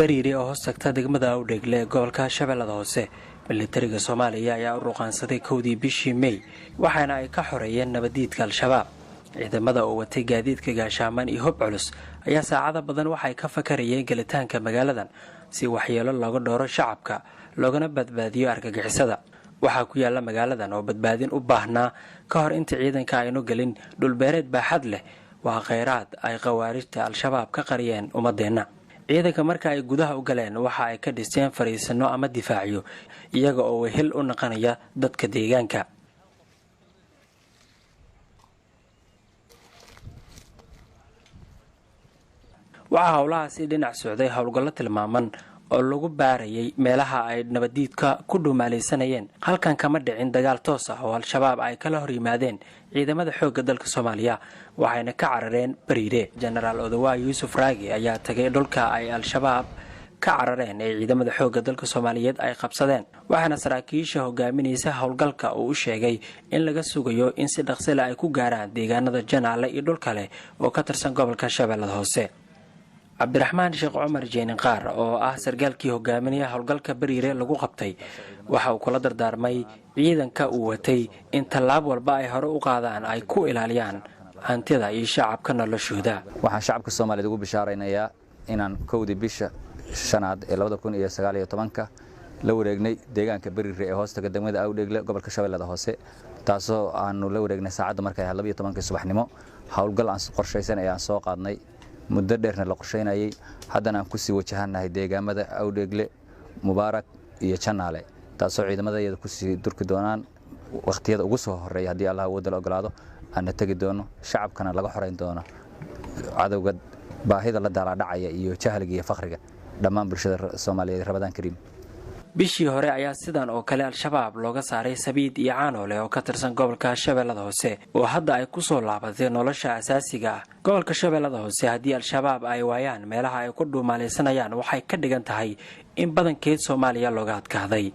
Bariire oo hoos tagta degmada Awdheegle ee gobolka Shabeellada Hoose. Militariga Soomaaliya ayaa u ruqaansaday 1dii bishii Mey, waxaana ay ka xoreeyeen nabadiidka Al-Shabaab. Ciidamada oo watay gaadiidka gaashaaman iyo hub culus ayaa saacada badan waxay ka fakarayeen gelitaanka magaaladan si waxyeelo looga dhooro shacabka loogana badbaadiyo argagixisada. Waxaa ku yaala magaaladan oo badbaadin u baahnaa ka hor inta ciidanka aynu gelin dhulbeereed baaxad leh, waa kheyraad ay khawaarijta Al-Shabaab ka qariyeen ummadeenna. Ciidanka marka ay gudaha u galeen waxa ay ka dhisteen fariisano ama difaacyo, iyaga oo wehel u naqanaya dadka deegaanka. Waxaa howlahaasi dhinac socday howlgallo tilmaaman oo lagu baarayay meelaha ay nabadiidka ku dhumaalaysanayeen. Halkan kama dhicin dagaal toos ah oo Al-Shabaab ay kala hor yimaadeen ciidamada xoogga dalka Soomaaliya, waxayna ka carareen Bariire. Jenaraal Odawaa Yuusuf Raagi ayaa tagay dhulka ay Al-Shabaab ka carareen ee ciidamada xoogga dalka Soomaaliyeed ay qabsadeen, waxaana saraakiisha hogaaminaysa howlgalka uu u sheegay in laga sugayo in si dhaqsile ay ku gaaraan deegaanada Janaale iyo dhul kale oo ka tirsan gobolka Shabeellada Hoose. Cabdiraxmaan Sheekh Cumar Jeenin Qaar oo ah sargaalkii hogaaminaya howlgalka Bariire lagu qabtay waxa uu kula dardaarmay ciidanka uu watay in tallaab walba ay hore u qaadaan ay ku ilaaliyaan hantida iyo shacabka noloshooda. Waxaan shacabka Soomaaliyeed ugu bishaaraynayaa inaan 1dii bisha shanaad ee 2019-ka la wareegnay deegaanka Bariire ee hoostaga degmada Awdheegle, gobolka Shabeellada Hoose, taasoo aanu la wareegnay saacadda markay ahayd 12-kii subaxnimo. Howlgal aan qorshaysan ee aan soo qaadnay muddo dheerna la qorshaynayay, haddana aan kusii wajahannahay deegaamada Awdheegle, Mubaarak iyo Janaale, taasoo ciidamada iyada kusii durki doonaan wakhtiyada ugu soo horreeya haddii Allah awoodda la ogolaado, aanna tegi doono, shacabkana laga xorayn doono cadowga baahida la daalaadhacaya iyo jahliga iyo fakhriga dhammaan bulshada Soomaaliyeed. Rabadaan Kariim. Bishii hore ayaa sidan oo kale Al-Shabaab looga saaray Sabiid iyo Caanoole oo ka tirsan gobolka Shabeellada Hoose, oo hadda ay kusoo laabatay nolosha asaasiga ah gobolka Shabeellada Hoose. Haddii Al-Shabaab ay waayaan meelaha ay ku dhuumaalaysanayaan, waxay ka dhigan tahay in badankeed Soomaaliya looga adkaaday.